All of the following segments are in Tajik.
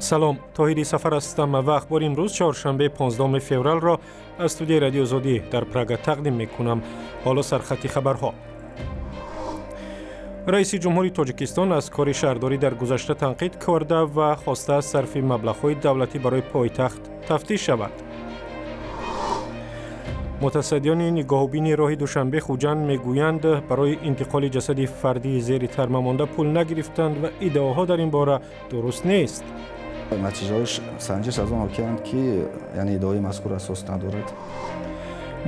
Салом, Тоҳири Сафар ҳастам ва ахбори имрӯз, чоршанбе, 15 февралро аз студияи Радиои Озодӣ дар Прага тақдим мекунам. Ҳоло сархати хабарҳо. Раиси ҷумҳури Тоҷикистон аз кори шаҳрдорӣ дар гузашта танқид карда ва хостааст, сарфи маблағҳои давлатӣ барои пойтахт тафтиш шавад. Мутасаддиёни нигоҳубини роҳи Душанбе Хуҷанд мегӯянд, барои интиқоли ҷасади фардии зери тарма монда пул нагирифтанд ва иддаоҳо дар ин бора дуруст нест. Натиҷаҳои санҷиш аз он ҳокианд, ки яъне иддаои мазкур асос надорад.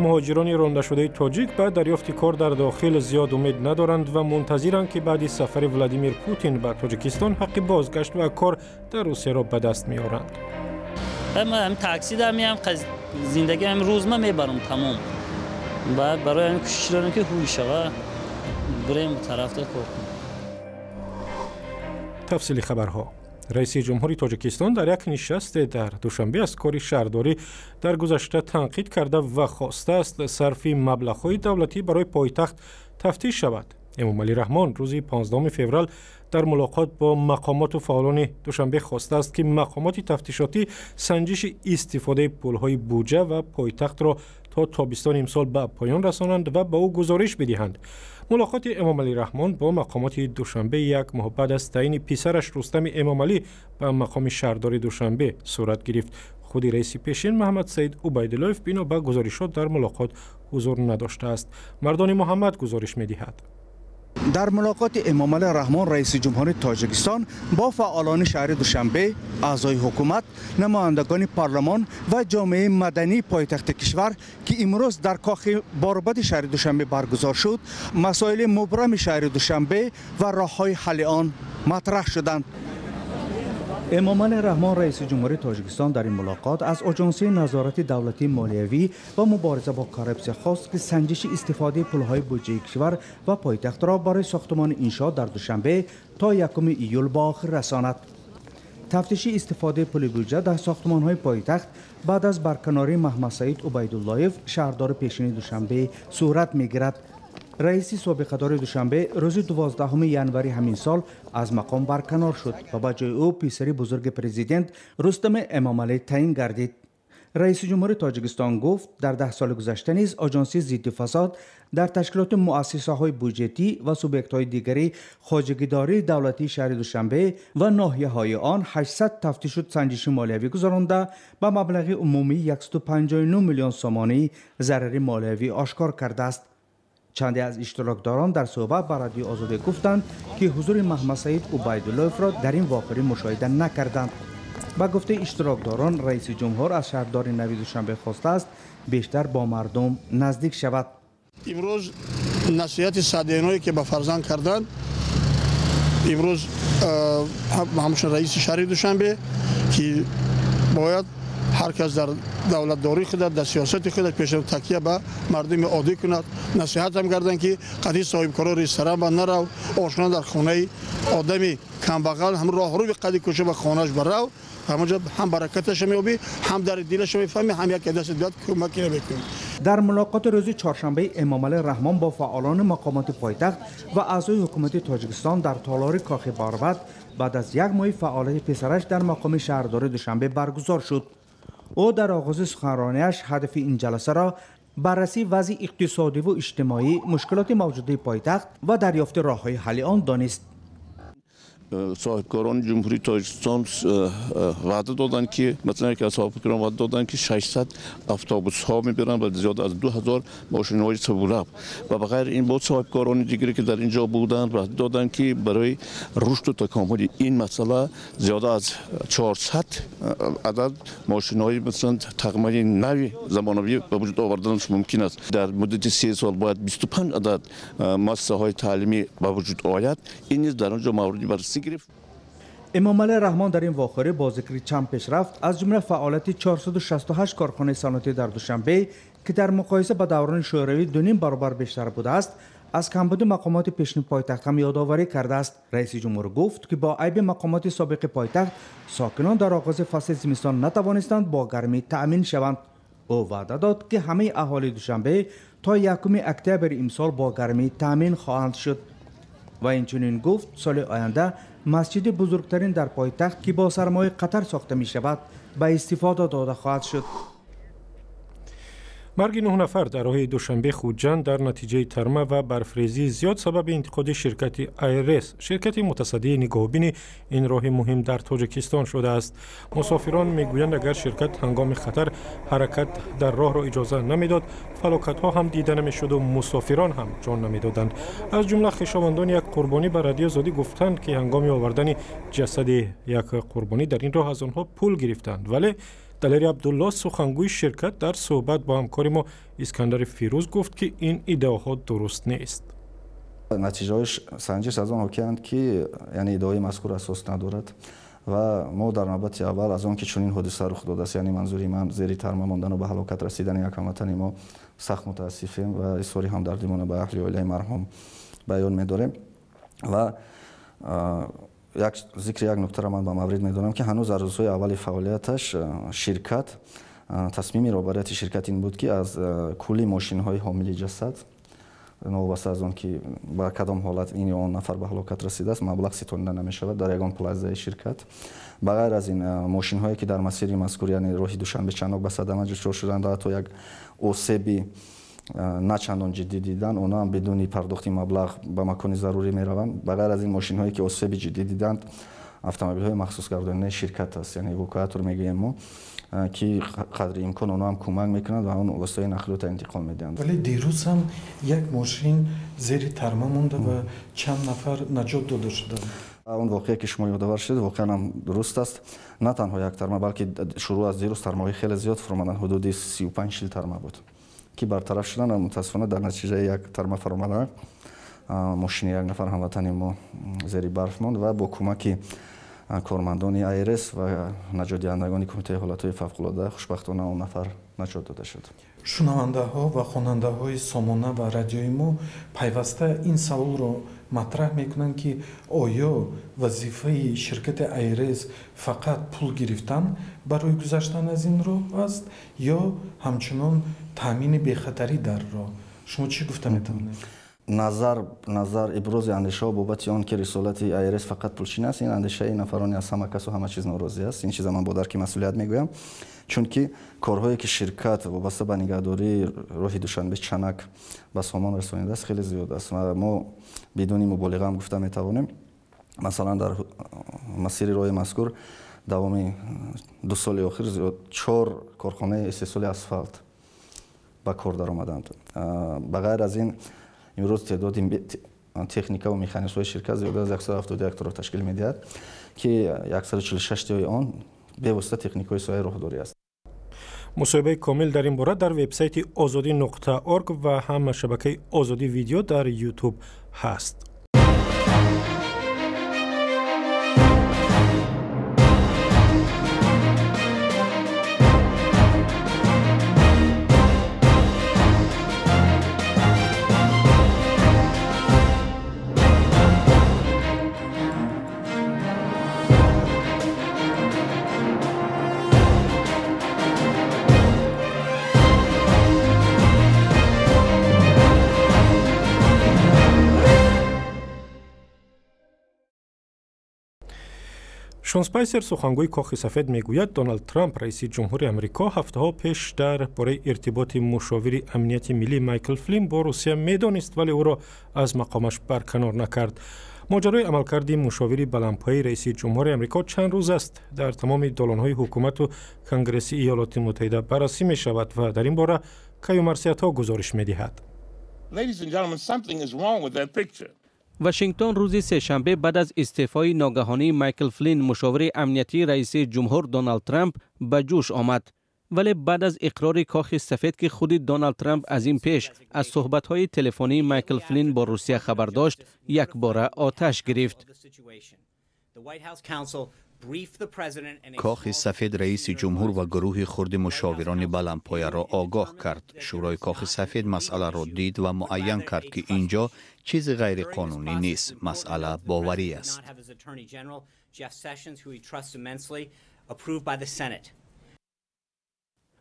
Муҳоҷирони рондашудаи тоҷик ба дарёфти кор дар дохил зиёд умед надоранд ва мунтазиранд, ки баъди сафари Владимир Путин ба Тоҷикистон ҳаққи бозгашт ва кор дар Русияро ба даст меоранд. Такси дар меям, зиндагӣ ҳам рӯз ма мебарам, тамом. Баъд барои ҳамин кӯшиш дорем, ки ҳуй шава, бирем тарафта кор кунем. Тафсили хабарҳо. Раиси ҷумҳури Тоҷикистон дар як нишасте дар Душанбе аз кори шаҳрдорӣ дар гузашта танқид карда ва хостааст, сарфи маблағҳои давлатӣ барои пойтахт тафтиш шавад. Эмомалӣ Раҳмон рӯзи 15 феврал дар мулоқот бо мақомоту фаъолони Душанбе хостааст, ки мақомоти тафтишотӣ санҷиши истифодаи пулҳои буҷа ва пойтахтро то тобистони имсол ба поён расонанд ва ба ӯ гузориш бидиҳанд. Мулоқоти Эмомалӣ Раҳмон бо мақомоти Душанбе як моҳ баъд аз таъини писараш Рустами Эмомалӣ ба мақоми шаҳрдори Душанбе сурат гирифт. Худи раиси пешин Маҳаммадсаид Убайдуллоев бино ба гузоришот дар мулоқот ҳузур надоштааст. Мардони Муҳаммад гузориш медиҳад. Дар мулоқоти Эмомалӣ Раҳмон, раиси ҷумҳури Тоҷикистон, бо фаъолони шаҳри Душанбе, аъзои ҳукумат, намояндагони парлумон ва ҷомеаи мадании пойтахти кишвар, ки имрӯз дар кохи Борбади шаҳри Душанбе баргузор шуд, масоили мубрами шаҳри Душанбе ва роҳҳои ҳалли он матраҳ шуданд. Эмомалӣ Раҳмон, раиси ҷумҳури Тоҷикистон, дар ин мулоқот аз Оҷонсии назорати давлатии молиявӣ ва мубориза бо коррупсия хост, ки санҷиши истифодаи пулҳои буҷаи кишвар ва пойтахтро барои сохтумони иншоот дар Душанбе то 1 июл ба охир расонад. Тафтиши истифодаи пули буҷа дар сохтумонҳои пойтахт баъд аз барканории Маҳмадсаид Убайдуллоев, шаҳрдори пешини Душанбе, сурат мегирад. Раиси собиқадори Душанбе рӯзи 12 январи ҳамин сол аз мақом барканор шуд ва ба ҷои ӯ писари бузурги президент Рустами Эмомалӣ таъин гардид. Раиси ҷумҳури Тоҷикистон гуфт, дар 10 соли гузашта низ Оҷонсии зидди фасод дар ташкилоти муассисаҳои буҷетӣ ва субъектҳои дигари хоҷагидории давлатии шаҳри Душанбе ва ноҳияҳои он 800 тафтишу санҷиши молиявӣ гузаронда, ба маблағи умумии 159 миллион сомонӣ зарари молиявӣ ошкор кардааст. Чанде аз иштирокдорон дар суҳбат ба Радиои Озодӣ гуфтанд, ки ҳузури Маҳмадсаид Убайдуллоевро дар ин вохӯрӣ мушоҳида накарданд. Ба гуфтаи иштирокдорон, раиси ҷумҳур аз шаҳрдори нави Душанбе хостааст, бештар бо мардум наздик шавад. Имрӯз насиҳати саденое, ки ба фарзанд карданд, имрӯз ҳамчун раиси шаҳри Душанбе, ки бояд ҳар кас дар давлатдории худа, дар сиёсати худа пеш такя ба мардуми оддӣ кунад. Насиҳатам карданд, ки қади соҳибкоро ресторан ба нарав, ошхона дар хонаи одами камбағал, ҳам роҳрӯи қади кӯча ба хонааш барав, ҳамонҷо ҳам баракаташа меёбӣ, ҳам дари дилаша мефаҳмӣ, ҳам яке дасти биёд кӯмаки мекунӣ. Дар мулоқоти рӯзи чоршанбеи Эмомалӣ Раҳмон бо фаъолони мақомоти пойтахт ва аъзои ҳукумати Тоҷикистон дар толори кохи Борбад баъд аз як моҳи фаъолияти писараш дар мақоми шаҳрдори Душанбе баргузор шуд. Ӯ дар оғози суханрониаш ҳадафи ин ҷаласаро баррасии вазъи иқтисодиву иҷтимоӣ, мушкилоти мавҷудаи пойтахт ва дарёфти роҳҳои ҳалли он донист. Соҳибкорони Ҷумҳурии Тоҷикистон ваъда доданд, ки масалан, яке аз соҳибкорон ваъда доданд, ки 600 автобусҳо мебаранд ва зиёда аз 2000 мошинҳои сабулаб ва ба ғайри ин боз соҳибкорони дигаре, ки дар ин ҷо буданд, ваъда доданд, ки барои рушду такомули ин масъала зиёда аз 400 адад мошинҳои, масалан, тағмаи нави замонавӣ ба вуҷуд оварданаш мумкин аст. Дар муддати 3 сол бояд 25 адад муассисаҳои таълимӣ ба вуҷуд ояд. Ин низ дар он ҷо мавриди баррасӣ гирифт. Эмомалӣ Раҳмон дар ин вохӯрӣ бо зикри чанд пешрафт, аз ҷумла фаъолияти 468 корхонаи саноатӣ дар Душанбе, ки дар муқоиса ба даврони Шӯравӣ 2,5 баробар бештар будааст, аз камбуди мақомоти пешини пойтахт ҳам ёдоварӣ кардааст. Раиси ҷумҳур гуфт, ки бо айби мақомоти собиқи пойтахт сокинон дар оғози фасли зимистон натавонистанд бо гармӣ таъмин шаванд. Ӯ ваъда дод, ки ҳамаи аҳолии Душанбе то 1 октябри имсол бо гармӣ таъмин хоҳанд шуд ва инчунин гуфт, соли оянда масҷиди бузургтарин дар пойтахт, ки бо сармояи Қатар сохта мешавад, ба истифода дода хоҳад шуд. Марги 9 нафар дар роҳи Душанбе Хуҷанд дар натиҷаи тарма ва барфрезии зиёд сабаби интиқоди ширкати АйРС, ширкати мутасаддии нигоҳубини ин роҳи муҳим дар Тоҷикистон шудааст. Мусофирон мегӯянд, агар ширкат ҳангоми хатар ҳаракат дар роҳро иҷоза намедод, фалокатҳо ҳам дида намешуду мусофирон ҳам ҷон намедоданд. Аз ҷумла хешовандони як қурбонӣ ба Радиои Озодӣ гуфтанд, ки ҳангоми овардани ҷасади як қурбонӣ дар ин роҳ аз онҳо пул гирифтанд. Вале Далери Абдулло, сухангӯи ширкат, дар суҳбат бо ҳамкори мо Искандари Фирӯз гуфт, ки ин иддаоҳо дуруст нест. Натиҷаҳои санҷиш аз он ҳокиянд, ки яъне иддаои мазкур асос надорад ва мо дар навбати аввал аз он ки чунин ҳодиса рух додааст, яъне манзури ман зери тарма мондану ба ҳалокат расидани як ҳамватани мо, сахт мутаассифем ва изҳори ҳамдардимона ба аҳли оилаи марҳум баён медорем. Ва як зикри як нуктаро ман ба маврид медонам, ки ҳанӯз дар рӯзҳои аввали фаъолияташ ширкат, тасмими роҳбарияти ширкат ин буд, ки аз кулли мошинҳои ҳомили ҷасад, новобаста аз он ки ба кадом ҳолат ин ё он нафар ба ҳалокат расидааст, маблағ ситонида намешавад дар ягон плазаи ширкат. Ба ғайр аз ин, мошинҳое ки дар масири мазкур, яъне роҳи Душанбе Чанок, ба садама дучор шуданд, ҳатто як осеби на чандон ҷиддӣ дидан, онҳо ҳам бидуни пардохти маблағ ба макони зарурӣ мераванд. Ба ғайр аз ин, мошинҳое ки осеби ҷиддӣ диданд, автомобилҳои махсусгардонидаи ширкат аст, яъне эвакуатор мегӯем мо, ки қадри имкон онҳо ҳам кӯмак мекунанд ва он воситаи нақлиётро интиқол медиҳанд. Вале дирӯз ҳам як мошин зери тарма монда ва чанд нафар наҷот дода шуданд. Он воқеа, ки шумо ёдовар шудед, воқеан ҳам дуруст аст. На танҳо як тарма, балки шурӯъ аз дирӯз тармаҳои хеле зиёд фуромаданд, ҳудуди 35-40 тарма буд, ки бартараф шуданд ва мутаассифона дар натиҷаи як тарма фаромадан мошини як нафар ҳамватани мо зери барф монд ва бо кӯмаки кормандони АйРС ва наҷотдиҳандагони Кумитаи ҳолатҳои фавқулода хушбахтона он нафар наҷот дода шуд. Шунавандаҳо ва хонандаҳои Сомона ва радиои мо пайваста ин саволро матраҳ мекунанд, ки оё вазифаи ширкати АйРС фақат пул гирифтан барои гузаштан аз ин роҳ аст ё ҳамчунон таъмини бехатарӣ дар роҳ? Шумо чӣ гуфта метавонед? Назар ибрози андешаҳо бобати он ки рисолати АйРС фақат пулчин аст, ин андешаи нафарони аз ҳама касу ҳама чиз норозӣ аст. Ин чиза ман бо дарки масъулият мегӯям, чунки корҳое ки ширкат вобаста ба нигаҳдории роҳи Душанбе Чанак ба сомон расонидааст, хеле зиёд аст ва мо бидуни муболиға ҳам гуфта метавонем, масалан, дар масири роҳи мазкур давоми 2 соли охир зиёд 4 корхонаи истеҳсоли асфалт ба кор даромаданд. Ба ғайр аз ин, имрӯз теъдоди техника ва механизмҳои ширкат зиёда аз 171 торо ташкил медиҳад, ки 146 тои он бевосита техникаҳои соҳаи роҳдорӣ аст. Мусоҳибаи комил дар ин бора дар вебсайти озодӣ.org ва ҳам шабакаи Озодӣ Видео дар Ютуб ҳаст. Шон Спайсер, сухангӯи Кохи Сафед, мегӯяд, Доналд Трамп, раиси ҷумҳури Амрико, ҳафтаҳо пеш дар бораи иртиботи мушовири амнияти миллӣ Майкл Флин бо Русия медонист, вале ӯро аз мақомаш барканор накард. Моҷарои амалкарди мушовири баландпояи раиси ҷумҳури Амрико чанд рӯз аст дар тамоми долонҳои ҳукумату Конгресси Иёлоти Муттаҳида баррасӣ мешавад ва дар ин бора Каюмарсиятҳо гузориш медиҳад. Вашингтон рӯзи сешанбе баъд аз истеъфои ногаҳонии Майкл Флин, мушовири амниятии раиси ҷумҳур Доналд Трамп, ба ҷӯш омад. Вале баъд аз иқрори Кохи Сафед, ки худи Доналд Трамп аз ин пеш аз суҳбатҳои телефонии Майкл Флин бо Русия хабар дошт, якбора оташ гирифт. Кохи Сафед раиси ҷумҳур ва гурӯҳи хурди мушовирони баландпояро огоҳ кард. Шӯрои Кохи Сафед масъаларо дид ва муайян кард, ки ин ҷо чизи ғайриқонунӣ нест, масъала боварӣ аст.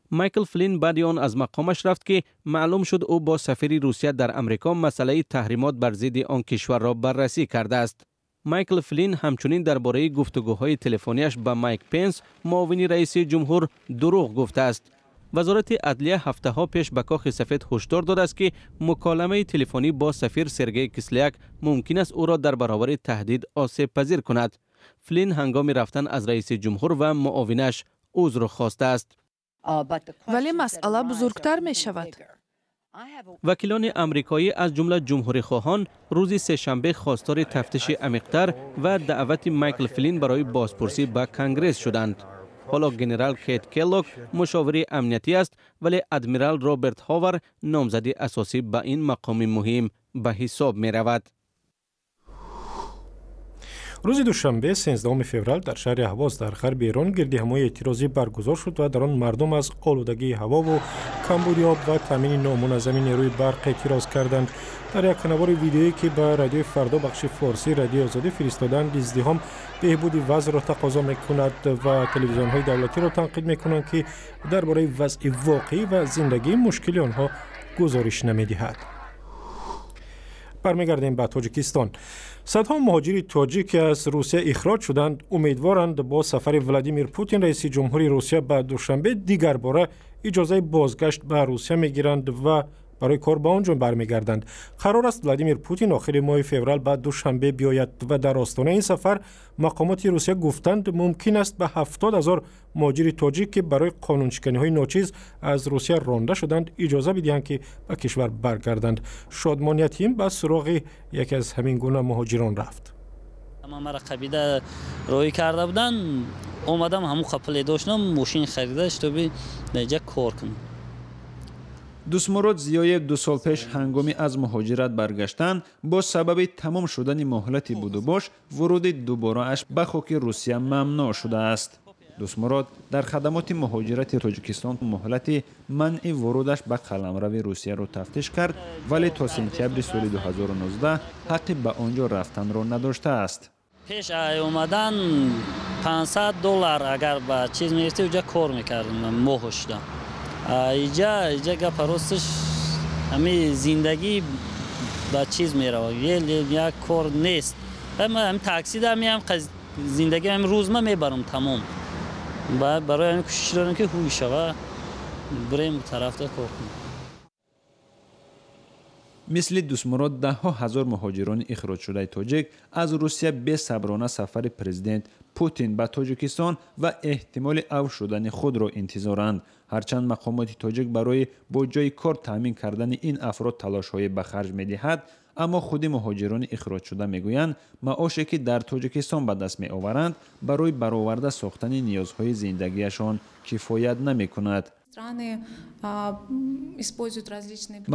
Майкл Флин баъди он аз мақомаш рафт, ки маълум шуд, ӯ бо сафири Русия дар Амрико масъалаи таҳримот бар зидди он кишварро баррасӣ кардааст. Майкл Флин ҳамчунин дар бораи гуфтугӯҳои телефониаш ба Майк Пенс, муовини раиси ҷумҳур, дурӯғ гуфтааст. Вазорати адлия ҳафтаҳо пеш ба Кохи Сафед ҳушдор додааст, ки муколамаи телефонӣ бо сафир Сергей Кисляк мумкин аст ӯро дар баробари таҳдид осебпазир кунад. Флин ҳангоми рафтан аз раиси ҷумҳур ва муовинаш узр хостааст. Вале масъала бузургтар мешавад. Вакилони амрикоӣ, аз ҷумла ҷумҳурихоҳон, рӯзи сешанбе хостори тафтиши амиқтар ва даъвати Майкл Флин барои бозпурсӣ ба Конгресс шуданд. Ҳоло генерал Кет Келлог мушовири амниятӣ аст, вале адмирал Роберт Ховар номзади асосӣ ба ин мақоми муҳим ба ҳисоб меравад. Рӯзи душанбе, 13 феврал, дар шаҳри Аҳвоз дар ғарби Эрон гирдиҳамои эътирозӣ баргузор шуд ва дар он мардум аз олудагии ҳавову камбуди об ва таъмини номуназзами нерӯи барқ эътироз карданд. Дар як навори видеое, ки ба Радиои Фардо, бахши форсии Радиои Озодӣ, фиристоданд, издиҳом беҳбуди вазъро тақозо мекунад ва телевизионҳои давлатиро танқид мекунанд, ки дар бораи вазъи воқеӣ ва зиндагии мушкили онҳо гузориш намедиҳад. Бармегардем ба Тоҷикистон. Садҳо муҳоҷири тоҷик, ки аз Русия ихроҷ шуданд, умедворанд бо сафари Владимир Путин, раиси ҷумҳури Русия, ба Душанбе дигарбора иҷозаи бозгашт ба Русия мегиранд ва барои кор ба он ҷо бармегарданд. Қарор аст Владимир Путин охири моҳи феврал ба Душанбе биёяд ва дар остонаи ин сафар мақомоти Русия гуфтанд, мумкин аст ба 70 000 муҳоҷири тоҷик, ки барои қонуншиканиҳои ночиз аз Русия ронда шуданд, иҷоза бидиҳанд, ки ба кишвар баргарданд. Шодмон Ятим ба суроғи яке аз ҳамин гуна муҳоҷирон рафт. Мара қабида роҳӣ карда буданд, омадам, ҳамун қапиле доштам, мошин харида, чтобы даиҷа кор кунам. Дустмурод Зиёев 2 сол пеш ҳангоми аз муҳоҷират баргаштан бо сабаби тамом шудани муҳлати будубош вуруди дуборааш ба хоки Русия мамнӯъ шудааст. Дустмурод дар хадамоти муҳоҷирати Тоҷикистон муҳлати манъи вурудаш ба қаламрави Русияро тафтиш кард, вале то сентябри соли 2019 ҳаққи ба он ҷо рафтанро надоштааст. Пеш омадан 500 доллар агар ба чиз мегирифти, уҷа кор мекардем моҳо шуда. Иҷа гапа росташ, ҳами зиндагӣ ба чиз меравад, як кор нест. Ҳами таксида меам, зиндагӣ ҳами рӯз ма мебарам, тамом. Барои ҳамин кӯшиш дорем, ки ҳуй шава, бирем тарафта кор кунем. Мисли Дустмурод даҳҳо ҳазор муҳоҷирони ихроҷшудаи тоҷик аз Русия бесаброна сафари президент Путин ба Тоҷикистон ва эҳтимоли афв шудани худро интизоранд. Ҳарчанд мақомоти тоҷик барои бо ҷойи кор таъмин кардани ин афрод талошҳое ба харҷ медиҳад, аммо худи муҳоҷирони ихроҷшуда мегӯянд, маоше ки дар Тоҷикистон ба даст меоваранд, барои бароварда сохтани ниёзҳои зиндагиашон кифоят намекунад.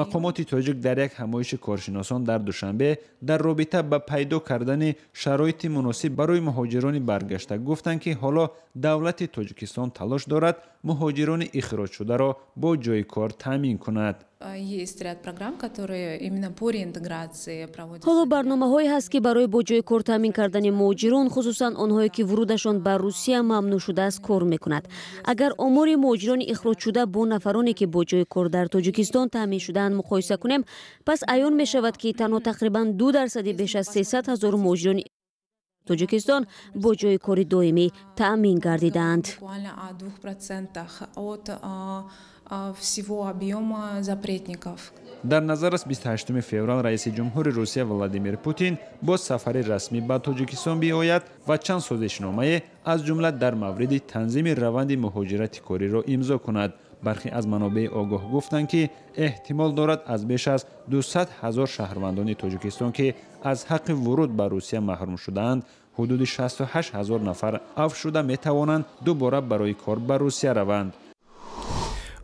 Мақомоти тоҷик дар як ҳамоиши коршиносон дар Душанбе дар робита ба пайдо кардани шароити муносиб барои муҳоҷирони баргашта гуфтанд, ки ҳоло давлати Тоҷикистон талош дорад муҳоҷирони ихроҷшударо бо ҷойи кор таъмин кунад. Есть ряд программ, которые именно по реинтеграции проводятся. Ҳоло барномаҳое ҳаст, ки барои бо ҷои кор таъмин кардани муҳоҷирон, хусусан онҳое ки вурудашон ба Русия мамнӯъ шудааст, кор мекунад. Агар омори муҳоҷирони ихроҷшуда бо нафароне, ки бо ҷои кор дар Тоҷикистон таъмин шудаанд, муқоиса кунем, пас аён мешавад, ки танҳо тақрибан 2 дарсади беш аз 300 000 муҳоҷирони Тоҷикистон бо ҷои кори доимӣ таъмин гардидаанд. Буквально о 2% от всего объема запретников. Дар назар аст, 28 феврал раиси ҷумҳури Русия Владимир Путин бо сафари расмӣ ба Тоҷикистон биёяд ва чанд созишномае, аз ҷумла дар мавриди танзими раванди муҳоҷирати кориро имзо кунад. Бархе аз манобеи огоҳ гуфтанд, ки эҳтимол дорад аз беш аз 200 ҳазор шаҳрвандони Тоҷикистон, ки аз ҳаққи вуруд ба Русия маҳрум шудаанд, ҳудуди 68 ҳазор нафар афв шуда метавонанд дубора барои кор ба Русия раванд.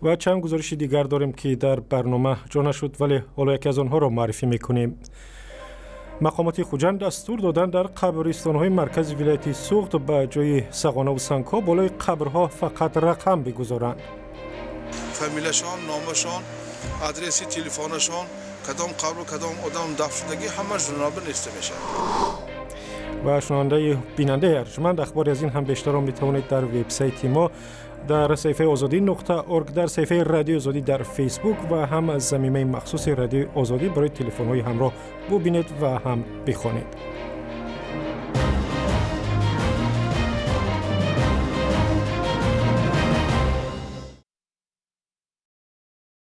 Ва чанд гузориши дигар дорем, ки дар барнома ҷо нашуд, вале ҳоло яке аз онҳоро муаррифӣ мекунем. Мақомоти Хуҷанд дастур доданд, дар қабристонҳои маркази вилояти Суғд ба ҷои сағонаву сангҳо болои қабрҳо фақат рақам бигузоранд. Фамилияшон, номашон, адреси телефонашон, кадом қабру кадом одам дафн шудагӣ, ҳама журналба нависта мешавад. Ва шунавандаи бинандаи арҷманд, ахбори аз ин ҳам бештарро метавонед дар вебсайти мо дар саҳифаи озодӣ.орг, дар саҳифаи Радиои Озодӣ дар Фейсбук ва ҳам замимаи махсуси Радиои Озодӣ барои телефонҳои ҳамроҳ бубинед ва ҳам бихонед.